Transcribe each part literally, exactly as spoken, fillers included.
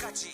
Kachi.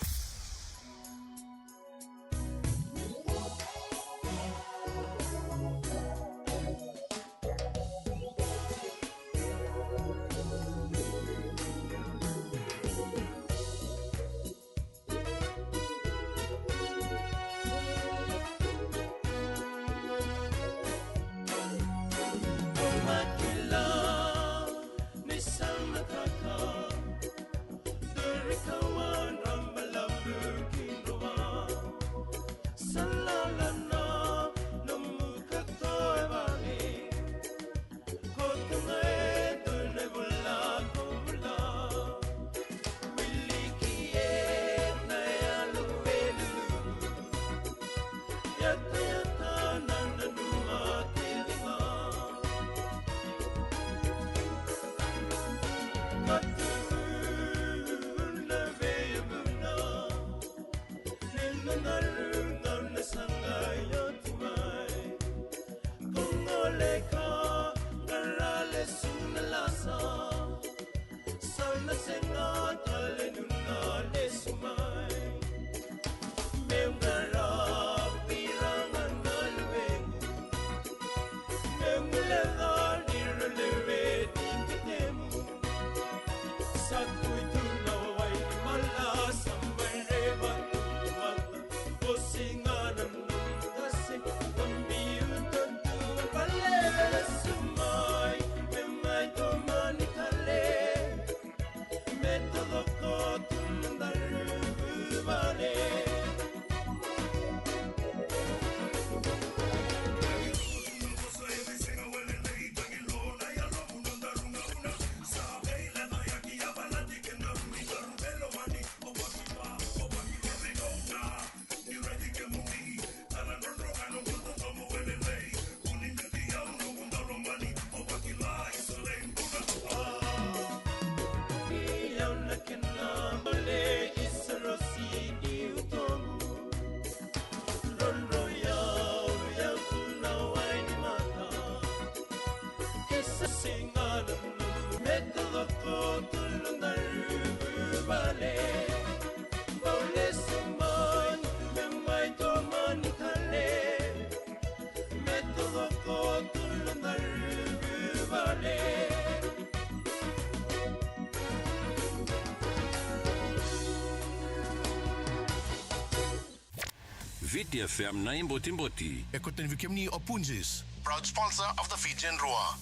Viti F M na iBotiboti. E koto ni vei kemuni o Punjas, proud sponsor of the Fijian Drua.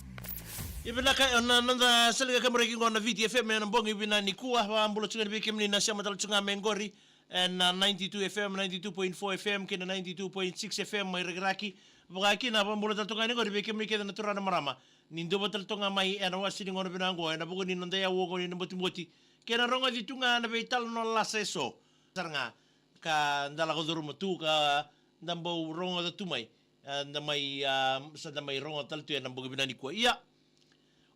Ia vinaka, e na noda salika kaburaki qo na Viti F M e na bogi vinaka nikua. Vakabula tiko ga ni vei kemuni na sema tale tiko ga mai qori e na ninety-two F M, ninety-two point four F M kei na ninety-two point six F M mai Rakiraki. Vaka kina, vakabula tale tiko ga ni qori vei kemuni kece na turaga na marama ni duva tale tiko ga mai e na wase ni gauna vinaka qo e na vuku ni noda iyau oqo ni na Botiboti, kei na rogoci tu ga na veitalanoa lasa e so sara ga ka da lako curuma tu ka da bau rogoca tu mai, e, da mai, a, sa da mai rogoca tale tu e na bogi vinaka nikua. Ia,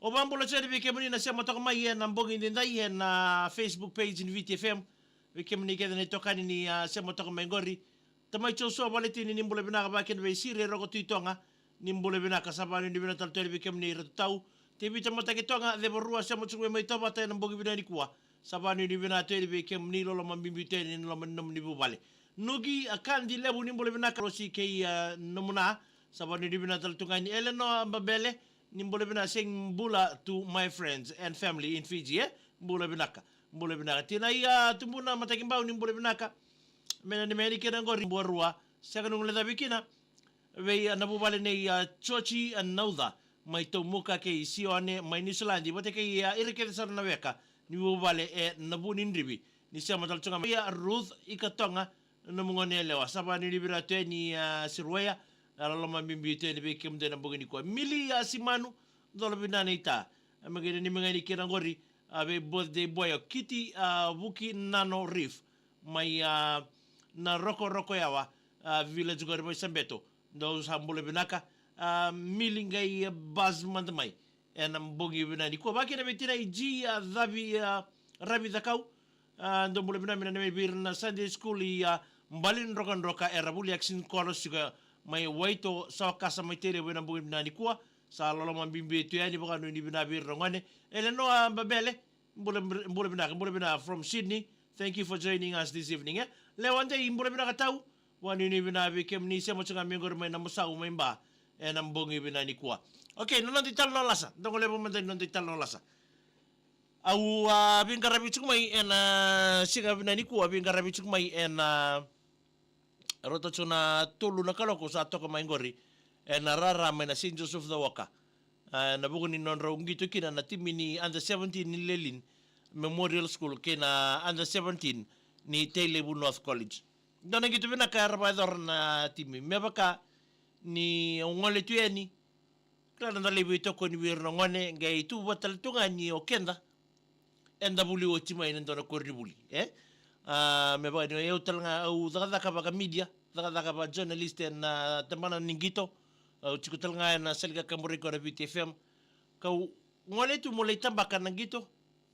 au vakabula tiko yani vei kemuni na sema toka mai e na bogi edaidai e na Facebook page ni Viti F M. Vei kemuni kece na itokani ni, a, sema toka mai qori, Tamai Joshua Valetini, ni bula vinaka. Vaka kina vei Siri Roko Tui Toga, ni bula vinaka. Sa vakanuinui vinaka tale tu yani vei kemuni Ratu Tau, Tevita Mataki Toga, Cevarua, sema tiko mai Tovata e na bogi vinaka nikua. Sa vakanuinui vinaka tu yani vei kemuni, loloma bibi tu yani e na loma ni nomuni vuvale. Nuki, a, Kadi Levu, ni bula vinaka. Rosi kei, a, Nomuna, sa vakanuinui vinaka tale tu ga yani. Elenoa Babele, ni bula vinaka, saying bula to my friends and family in Fiji, e? Bula vinaka, bula vinaka. Tina, ia, Tubuna Mataki Bau, ni bula vinaka. Me na ni me ni kina qori, Buarua, sega ni guilecavi kina vei, a, na vuvale nei, a, Joji, a, Nauca mai Taumuka kei Sione mai Niusiladi vata kei, a, ira kece sara na weka ni vuvale e Navunidrivi. Ni sema tale tu ga mai, a, Ruth Ikatoga, nomu gone yalewa. Sa vakanuinui vinaka tu yani, a, Siruea, a, loloma bibi tu yani vei kemudou e na bogi nikua. Mili, a, Simanu, cola vinaka naita. A, me qai nanumi ga yani kina qori, a, vei birthday boy o Kiti, a, Vuki Nano Reef mai, a, na Rokoroko Yawa, a, village qori mai Sabeto. Dou sa bula vinaka, a, Mili qai, a, bas mada mai e na bogi vinaka nikua. Vaka kina vei Tinai Ji, a, Cavi, a, Ravi Cakau, a, dou bula vinaka. Me nanumi vei ira na Sunday school i, a, Bale ni Drokadroka era vuli action koro sika mai Waito, sa wakasa mai Tailevu e na bogi vinaka nikua. Sa loloma bibi tu yani, vakanuinui vinaka vei ira na gone. Elenoa Babele, bula, bula vinaka, bula vinaka from Sydney. Thank you for joining us this evening, eh? Lewa Dei, bula vinaka tau. Vakanuinui vinaka vei kemuni, sema tu ga mai qori mai na Musau mai Ba ena bogi vinaka nikua. Okay, na noda italanoa lasa. Da gole vata mada na noda italanoa lasa. Au a veiqaravi tiko mai ena siga vinaka nikua, veiqaravi tiko mai ena rauta tiko na tolu na kaloko sa toka mai qori ena rara mai na Saint Joseph the Walker. A, ena vuku ni nodrau qito kina na timi ni under seventeen ni Lelean Memorial School kei na under seventeen ni Tailevu North College. Dua na qito vinaka era vakayacora na timi. Me vaka ni au gole tu yani, kila na da lai veitokoni vei ira na gone, qai tu vata tale tu ga ni o keda eda vuli oti mai ena dua na koronivuli, e? A, me vaka ni o yau tale ga au cakacaka vaka media, cakacaka vaka journalist ena tabana ni qito, au tiko tale ga ena sala ni kakaburaki ko na Viti F M. Kau gole tu meu lai tabaka na qito,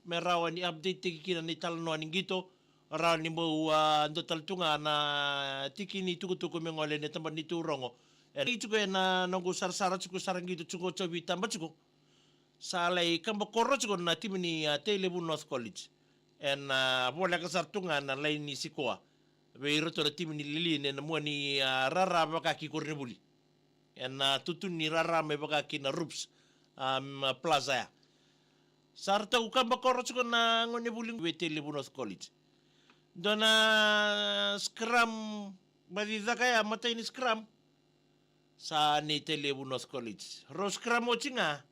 me rawa ni update taki kina na italanoa ni qito, rawa ni bau, a, dua tale tu ga na tiki ni tukutuku me gole ena tabana ni taurogo. E, tiko ena noqu sarasara tiko, sara qito tiko, tiko veitaba tiko. Sa lai kaba koro tiko na timi ni, a, Tailevu North College. Ena, a, voleka sara tu ga na laini sikoa vei iratou na timi ni Lelean ena mua ni, a, rara vaka ki koronivuli. Ena, a, tutu ni rara mai vaka ki na Rups, a, m-, Plaza ya. Sa ratou kaba koro tiko na gonevuli vei Tailevu North College. Dua na scrum, vaci caka ya, matai ni scrum. Sa nei Tailevu North College. Rau scrum oti ga,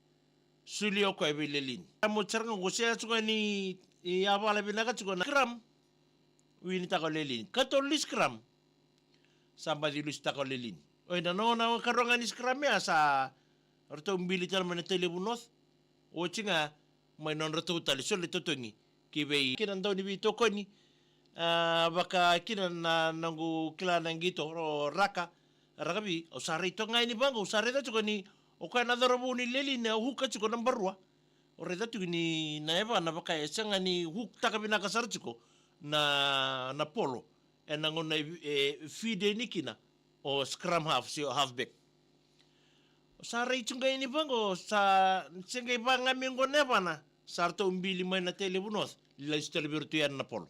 soli o koya vei Lelean. Scrum oti sara ga qo, se ya tiko ni, i, yavala vinaka tiko na scrum. Winitaka o Lelean. Katolu ni scrum. Sa baci lusitaka o Lelean. Oi, na nona karua ga ni scrum ya sa ratou bili tale mai na Tailevu North. Oti ga mai nodratou tale soli totogi ki vei kina dau ni veitokoni. A, vaka kina na noqu kila na qito o Raka, Rakavi, au sa rai toka ga yani vaqo, au sa raica tiko ni o koya na cauravou ni Lelean e huka tiko naba rua. Au raica tiko ni na yavana vaka e sega ni hooktaka vinaka sara tiko na, na polo ena gauna e, e feed yani kina o scrum half se o halfback. Au sa rai tu ga yani vaqo, sa se qai vaka ga mai qo na yavana, sa ratou bili mai na Tailevu North, lesu tale vei iratou yani na polo.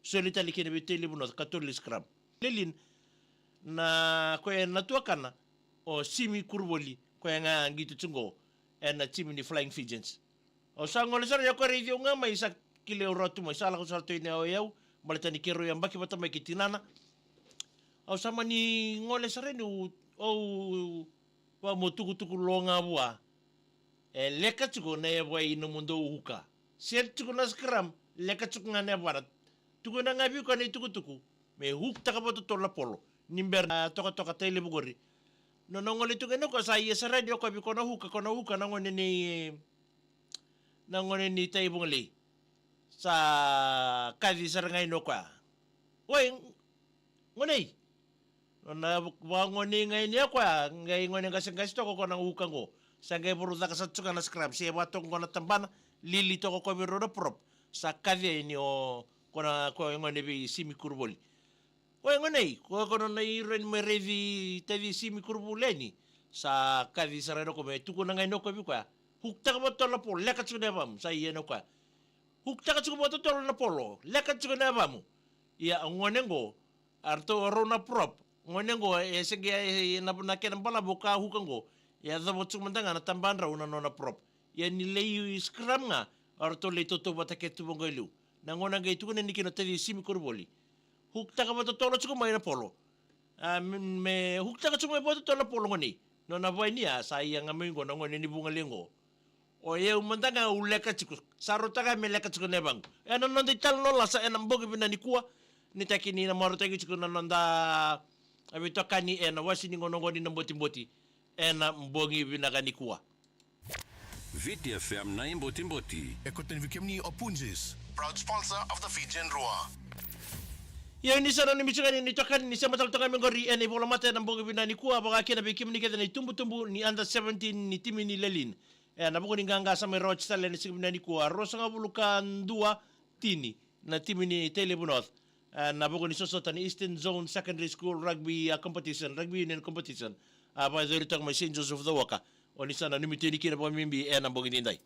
Soli tale kina vei Tailevu North, katolu ni scrum. Lelean, na koya na tuakana o Simi Kuruvoli, koya ga qito tu qo ena timi ni Flying Fijians. Au sa gole sara, ia koya raici au ga mai, sa kilai au rawa tu mai, sa lako sara tu yani o yau, baleta ni keirau yabaki vata mai kei tinana. Au sa mani gole sara yani, au, au vaka meu tukutuku lo ga vua. E leka tiko na yava i nomudou huka. Set tiko na scrum, leka tiko ga na yavana. Tukuna ga vei koya na itukutuku me hooktaka vakatotolo na polo ni bera na tokatoka Tailevu qori. Nona gole tu ga yani o koya, sa ia sara yani o koya vei koya na huka, koya na huka, na gone ni, na gone ni Taivugalei. Sa kaci sara ga yani o koya. Oi, gonei. Nona vakagonei ga yani o koya, qai gone qaseqase toka o koya na huka qo. Sa qai vakarau caka sara tiko ga na scrum, se vakatoka qo na tabana, lili toka o koya vei rau na prop. Sa kaci yani o koya na, koya gone vei Simi Kuruvoli. Oi, gonei, koya, koya nona iro yani me raici taci Simi Kuruvoli yani. Sa kaci sara yani o koya me tukuna ga yani o koya vei koya. Hooktaka vakatotolo na polo, leka tiko na yavamu, sa ia yani o koya. Hooktaka tiko vakatotolo na polo, leka tiko na yavamu. Ia, o gone qo, a ratou, o rau na prop. Gone qo, e se qai, e, na, na kena balavu ka huka qo. Ia, yacova tiko mada ga na tabadrau na nona prop. Ia ni lai scrum ga, o ratou lai tautauvata kece tu vaqo e liu. Na gauna qai tukuna yani kina o taci Simi Kuruvoli. Hooktaka vakatotolo tiko mai na polo. A, me, me hooktaka tiko mai vakatotolo na polo, gonei. Nona vakaini ya, sa ia ga mai qo na gone ni Vugalei qo. O yau mada ga au leka tiko. Sa rautaka me leka tiko na yavaqu. Ena noda italanoa lasa ena bogi vinaka nikua. Ni taki ni na marautaki tiko na noda, a, veitokani ena wase ni gauna qo ni na botiboti. Ena bogi vinaka nikua. Viti F M na iBotiboti. E kauta yani vei kemuni o Punjas, proud sponsor of the Fijian Drua. Ia, ni sa nanumi tiko yani na itokani ni sema tale toka mai qori ena ivola mata ena bogi vinaka nikua, vaka kina vei kemuni kece na itubutubu ni under seventeen ni timi ni Lelean. Ena vuku ni qaqa sa mai rawati tale ena siga vinaka nikua, ruasagavulu ka dua, tini na timi ni Tailevu North. E, na vuku ni sosota ni Eastern Zone Secondary School Rugby, a, Competition, Rugby Union Competition. A vakayacori toka mai Saint Joseph the Walker. O ni sa nanumi tu yani kina vakabibi ena bogi nidai.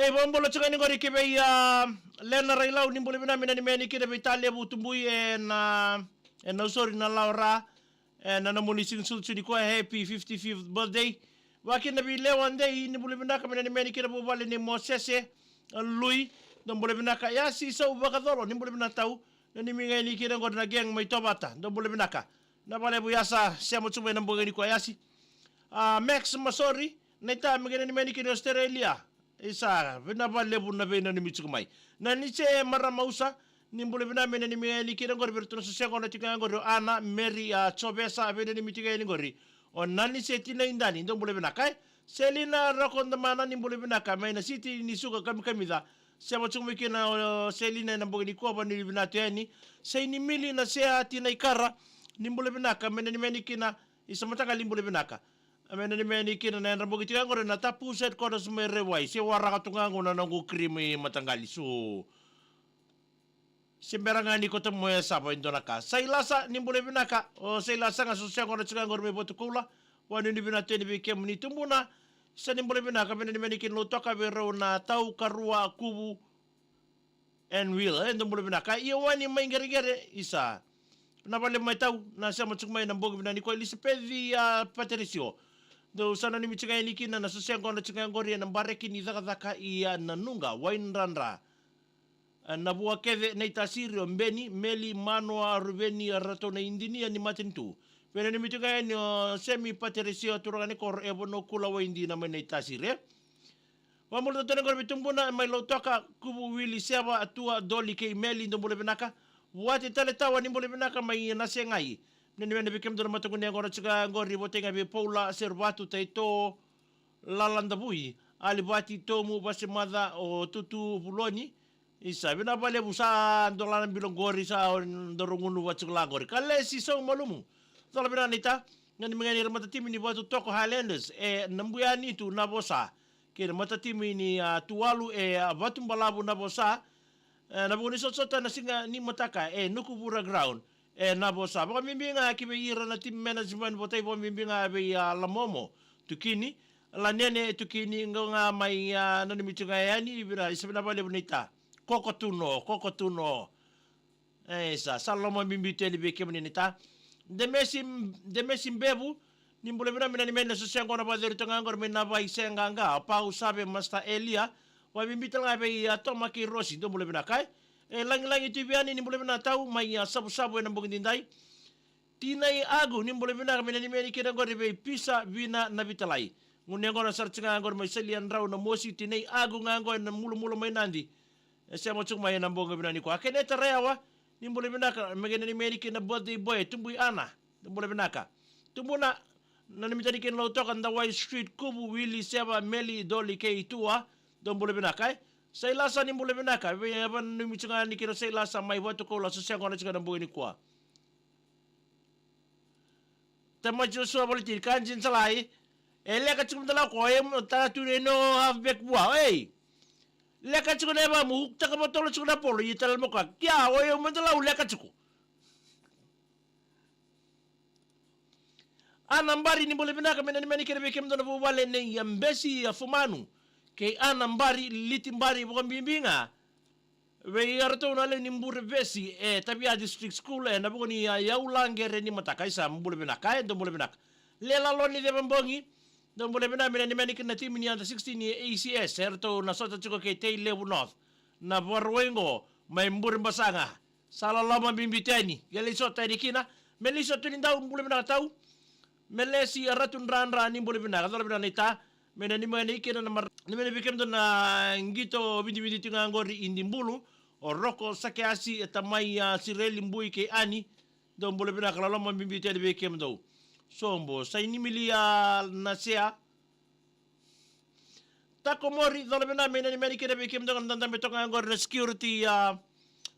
E, vakabula tiko yani qori ki vei, a, Lena Railau, ni bula vinaka, me nanumi yani kina vei Talevu Tubui, e na, e na usori na lawa ra, e na nomuni siga ni sucu nikua, happy fifty-fifth birthday. Vaka kina vei Lewa Dei, ni bula vinaka, me nanumi yani kina vuvale nei Mosese, a, Lui, dou bula vinaka. Ia Sisau Vakacolo, ni bula vinaka tau, nanumi ga yani kina qori na gang mai Tovata, dou bula vinaka. Na vale vu yasa, sema tu mai na bogi nikua yasi. A, Max Masori, na ita me qai nanumi yani kina Australia. Isa, vinaka vakalevu na veinanumi tiko mai. Na Nise Maramausa, ni bula vinaka, me nanumi yani kina qori vei iratou na soseqona tiko ga qori o Ana, Mary, a, Jovesa, veinanumi tiko yani qori. O Nani se Tina i Dani, dou bula vinaka, e. Selina Rakodamana, ni bula vinaka, mai na siti ni suka kamikamica. Sema tiko mai kina o Selina ena bogi nikua, vakanuinui vinaka tu yani. Sei ni Mili na Sea Tina i Kara, ni bula vinaka, me nanumi yani kina, isa mataqali bula vinaka. Me nanumi yani kina na yadra bogi tiko ga qori na Tapu Headquarters mai Raiwai, se waraka tu ga qo na noqu cream i mataqali, so. Se bera ga ni ko tamu e sava e dua na ka. Sailasa, ni bula vinaka. O Sailasa ga soseqona tiko ga qori mai Vatukoula. Vakanuinui vinaka tu yani vei kemuni Tubuna. Sa ni bula vinaka, me nanumi yani kina Lautoka vei rau na Tau, Karua, Kuvu, and Will, e, dou bula vinaka. Ia Wani mai Qereqere, isa. Na vale mai tau, na sema tiko mai na bogi vinaka nikua, Elisapeci, a, Paterisio. Dou sa nanumi tiko ga yani kina na soseqona tiko ga qori ena bareki ni cakacaka i, a, Nanuqa, Waidradra. A, na vua kece na ita Sirio, Beni, Meli, Manoa, Ruveni, a, ratou na idinia ni matanitu. Veinanumi tiko ga yani o Semi Paterisio, turaga ni koro e Vanua Kula, Waidina mai na ita Sirio, e. Vakabula tale qori vei Tubuna mai Lautoka, Kuvu, Wili, Seva, Atua, Doli kei Meli, dou bula vinaka. Vuati Tale Tawa, ni bula vinaka mai Nasegai. Nanumi yani vei kemudou na mataqu ni yaqona tiko qori, votei ga vei Paula, Seruvatu, Taito, Lala Davui, Alivati, Tomu, Vasemaca, o Tutu, Vuloni. Isa, vinaka vakalevu, sa dola na bilo qori, sa doro gunu vata tiko la qori. Kalesi Saumalumu. Cola vinaka na ita. Nanumi ga yani ira matatimi ni Vatu Toko Highlanders, e Nabuyanitu, Navosa. Kei na matatimi ni, a, Tuwalu, e, a, Vatubalavu, Navosa. E, na vuku ni sotasota na siga ni mataka, e Nukuvura Ground, e Navosa. Vakabibi ga ki vei ira na team management, votai vakabibi ga vei, a, Lamomo Tukini, Lanene Tukini, qo ga mai, a, nanumi tiko ga yani, vira, isa vinaka vakalevu na ita. Kokotuno, kokotuno. E, sa, sa loma bibi tu yani vei kemuni na ita. Demesi, Demesi Bevu, ni bula vinaka, me nanumi yani na soseqona vakacegu tiko ga qori mai Navai, Seaqaqa, Pau, Save, Master Elia. Vakabibi tale ga vei, a, Toma kei Rosi, dou bula vinaka, e. E, Lagilagi Tuiviani, ni bula vinaka tau, mai, a, Savusavu ena bogi nidai. Tinai Agu, ni bula vinaka, me nanumi yani kina qori vei Pisa, Vina, Navitalai. Gunu yaqona sara tiko ga qori mai Saliadrau, Namosi, Tinai Agu ga qo ena mulamula mai Nadi. E sema tiko mai ena bogi vinaka nikua. Keneta Rayawa, ni bula vinaka, me qai nanumi yani kina birthday boy, Tubui Ana, ni bula vinaka. Tubuna, nanumi tani kina Lautoka, Dawai Street, Kuvu, Wili, Seva, Meli, Doli kei Tua, dou bula vinaka, e. Sailasa, ni bula vinaka, vei, e, vakanuinui tiko ga yani kina Sailasa mai Vatukoula, soseqona tiko ena bogi nikua. Tamai Joshua Valetini, ka jini salai. E leka tiko mada la ko, e, tara tu ni no halfback vua, ei. Leka tiko na yavamu, taka vatolo tiko na polo, ia tale mo ka. Kia, o yau mada la u leka tiko. Ana Bari, ni bula vinaka, me nanumi yani kina vei kemudou na vuvale nei, a, Besi, a, Fumanu. Kei Ana Bari, Liti Bari, vakabibi ga vei iratou na lewe ni Burevesi, e Tavia District School, ena vuku ni, a, yau laqere ni mataka, isa bula vinaka, e, dou bula vinaka. Lelalo ni Cevabogi, dou bula vinaka, me nanumi yani kina na timi ni under sixteen ni A C S, eratou na sota tiko kei Tailevu North. Na Vakarauwai qo, mai Burebasaga. Sa loloma bibi tu yani, qai lai sota yani kina. Melesi Tunidau, bula vinaka tau. Melesi Ratudradra, ni bula vinaka, cola vinaka na ita. Me nanumi yani kina na mar-, nanumi yani vei kemudou na qito vidividi tiko ga qori i Dibulu. O Roko Sakeasi, e tamai, a, Sireli, Bui kei Ani. Dou bula vinaka, loloma bibi tu yani vei kemudou. Sobo, Sainimili, a, Nasea. Takomori, cola vinaka, me nanumi yani kina vei kemudou na dadabe toka ga qori na security, a,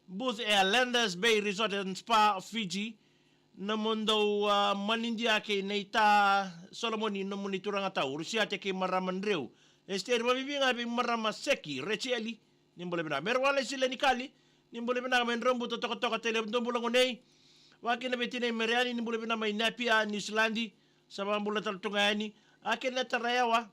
booth e Landers Bay Resort and Spa, Fiji. Nomudou, a, manidia kei na ita Solomoni, nomuni turaga tau, Rusiate kei marama Dreu. Esteri, vakabibi ga vei marama Seki, Retieli. Ni bula vinaka. Mera Walesi Lenikali, ni bula vinaka, mai Draubuto, Tokatoka, Tailevu, dou bula gone. Vaka kina vei tinai Meriani, ni bula vinaka, mai Napier, Niusiladi. Sa vakabula tale tu ga yani. A, Keneta Rayawa.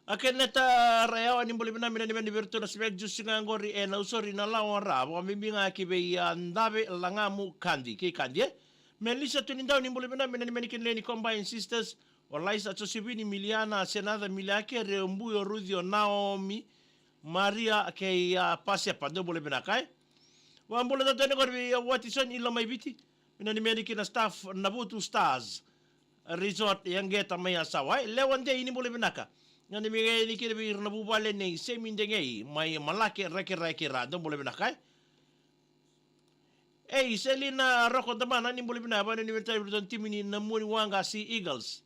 A Keneta Rayawa, ni bula vinaka, me nanumi yani vei iratou na Smack Juice ga qori e Nausori, Nalawa, ra vakabibi ga ki vei a Dave Lagamu Kadi, kei Kadi, e. Melissa Tunidau, ni bula vinaka, me nanumi yani kina Leni Combine Sisters, o Laisa, Josevini, Miliana, Senaca, Miliake, Reobui, o Ruci, o Naomi, Maria kei a Pasepa, dou bula vinaka, e. Vakabula tale tiko yani qori vei a Watson i Lomaiviti, me nanumi yani kina staff na Vutu Stars Resort, Yaqeta mai Yasawa, e. Lewa Dei, ni bula vinaka. Nanumi yani kina vei ira na vuvale nei Semi Degei mai Malake, Rekereke, ra dou bula vinaka, e. Ei, Selina Roko Damana, ni bula vinaka, vanuinui vinaka vei iratou na timi ni Namuani Waqa Sea Eagles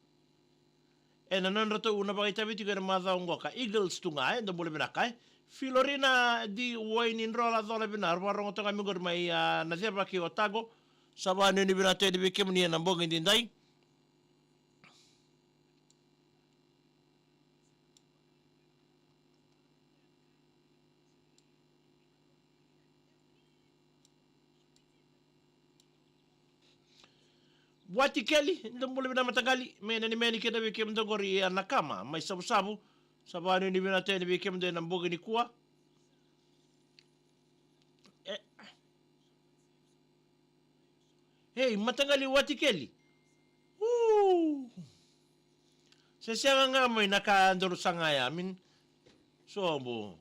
ena nodratou na vakaitavi tiko ena macawa oqo ka Eagles tu ga, e, dou bula vinaka, e. Filorina Di Wainidrola Colevina, ra vakarogo toka mai qori mai, a, Naceva kei Otago. Sa vanuinui vinaka tu yani vei kemuni ena bogi edaidai. Watikeli, dou bula vinaka mataqali, me nanumi yani kina vei kemudou qori a Nakama mai Savusavu. Sa vanuinui vinaka tu yani vei kemudou ena bogi nikua. E, ei, mataqali Watikeli. Uu. Se sega ga mai na ka dou saga ya, I mean, sobu.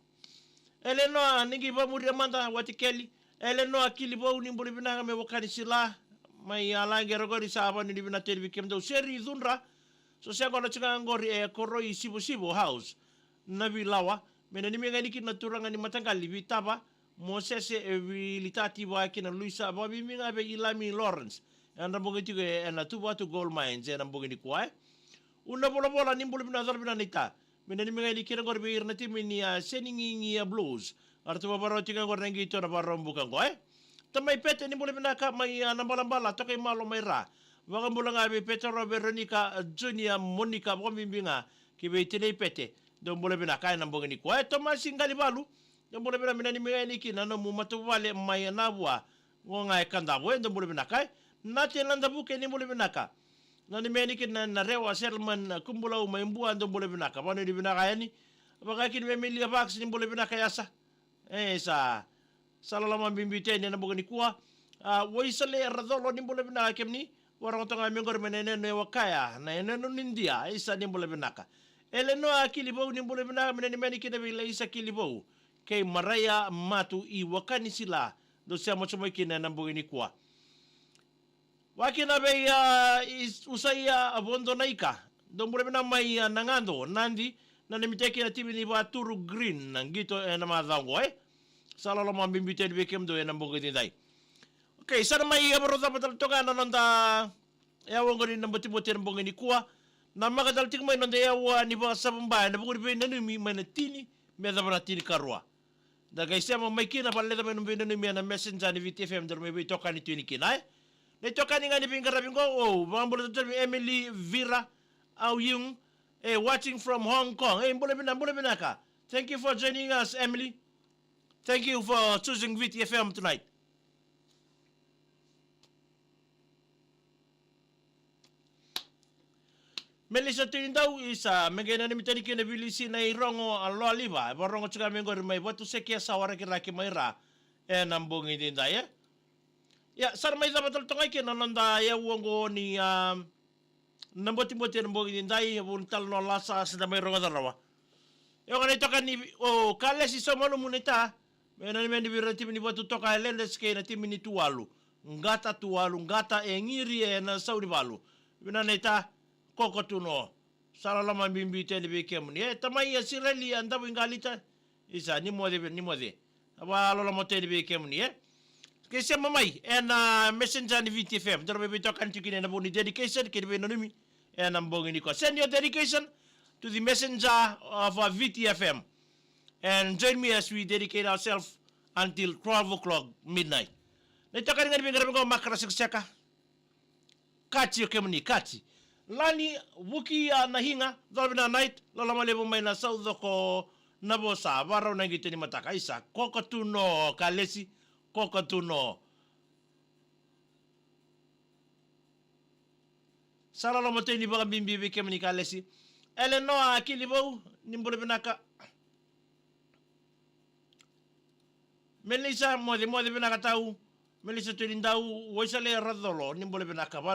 Elenoa, ni qai vakamuria mada Watikeli. Elenoa Kilivou, ni bula vinaka mai Wakanisila, mai Alaqera qori, sa vanuinui vinaka tu yani vei kemudou. Seri Cudra, so se qo na tiko ga qori e Koroi Sivosivo House, Navilawa. Me nanumi ga yani kina na turaga ni mataqali Vitava, Mosese, e, Vilitati, vaka kina Luisa, vakabibi ga vei Ilami Lawrence, ena bogi tiko ena Tuvatu Gold Mines ena bogi nikua, e. Una Volavola, ni bula vinaka, cola vinaka naita. Me nanumi ga yani kina qori vei ira na timi ni a Senigigia Blues, eratou vakarau tiko qori na qito na Vakaraubuka qo, e. Tamai Pete, ni bula vinaka mai a Nabalabala, Tokaimalo mai Ra. Vakabula ga vei Petero, Veronica, Junior, Monica, vakabibi ga ki vei tinai Pete, dou bula vinaka ena bogi nikua, e. Tomasi Qalivalu, dou bula vinaka, me nanumi ga yani kina na nomu matavuvale mai Navua, qo ga e Kadavu, e, dou bula vinaka, e. Nate Nadavuke, ni bula vinaka. Nanumi yani kina na Rewa Settlement, Kubulau mai Bua, dou bula vinaka. Vanuinui vinaka yani. Vaka kina vei Emilia Vax, ni bula vinaka yasa. E, sa, sa loloma bibi tu yani ena bogi nikua. A, Waisale Racolo, ni bula vinaka kemuni. Vakarorogo toka mai qori mai na yanuyanu e Wakaya, na yanuyanu ni Idia, isa, ni bula vinaka. Elenoa Kilivou, ni bula vinaka, me nanumi yani kina vei Laisa Kilivou kei Maraia Matu i Wakanisila, dou sema tiko mai kina ena bogi nikua. Vaka kina vei, a, Is-, Usaia Vodonaika, dou bula vinaka mai, a, Nagado, Nadi, nanumi tiko na timi ni Vaturu Green na qito ena macawa oqo, e. Sa loloma bibi tu yani vei kemudou ena bogi edaidai. Okay, sa na mai, a, vakarau cava tale toka na noda yawa oqo ni na botiboti ena bogi nikua. Namaka tale tiko mai noda yawa ni vakasavaba ena vuku ni veinanumi mai na tini me yacova na tinikarua. Da qai sema mai kina, vakaleca mai na nomu veinanumi ena Messenger ni Viti F M, daru mai veitokani tu yani kina, e. Na itokani ga ni veiqaravi qo, o, vakabula tale vei Emily Vira Aoyung, e, watching from Hong Kong. E, bula vina-, bula vinaka. Thank you for joining us, Emily. Thank you for choosing Viti F M tonight. Melissa Tunidau, isa, me qai nanumi tani kina Vilisi Nairogo, a, Loaliva, e vakarorogo tiko mai qori mai Vatusekia, Sawa, Rakiraki mai Ra ena bogi edaidai, e. Ia, sa na mai cava tale toka kina na noda yawa oqo ni, a, na botiboti ena bogi edaidai, e vu ni talanoa lasa sa da mai rogoca rawa. E oqo na itokani o Kalesi Saumalumu, naita, me nanumi yani vei ira na timi ni Vatu Toka Highlanders kei na timi ni Tuwalu Qata, Tuwalu Qata e Qiri ena Saunivalu. Vinaka naita, koko tu no. Sa loloma bibi tu yani vei kemuni. E, tamai Isireli Davuiqalita, isa, ni moce, ni moce. A, vakaloloma tu yani vei kemuni, e. Ke sema mai ena Messenger ni Viti F M, daru mai veitokani tiko kina ena vuku ni dedication kei na veinanumi ena bogi nikua. Send your dedication to the Messenger of, uh, Viti F M and join me as we dedicate ourselves until twelve o'clock midnight. Na itokani ga ni veiqaravi qo, makara sekaseka. Kati o kemuni, kati. Lani Vuki, a, Nahiga, cola vinaka night, loloma levu mai na saucoko na vosa, vakarau na qito ni mataka, isa, koko tu no Kalesi, koko tu no. Sa loloma tu yani vakabibi vei kemuni Kalesi. Elenoa Kilivou, ni bula vinaka. Melisa, moce, moce vinaka tau. Melisa Tuinidau, Waisale Racolo, ni bula vinaka. Vana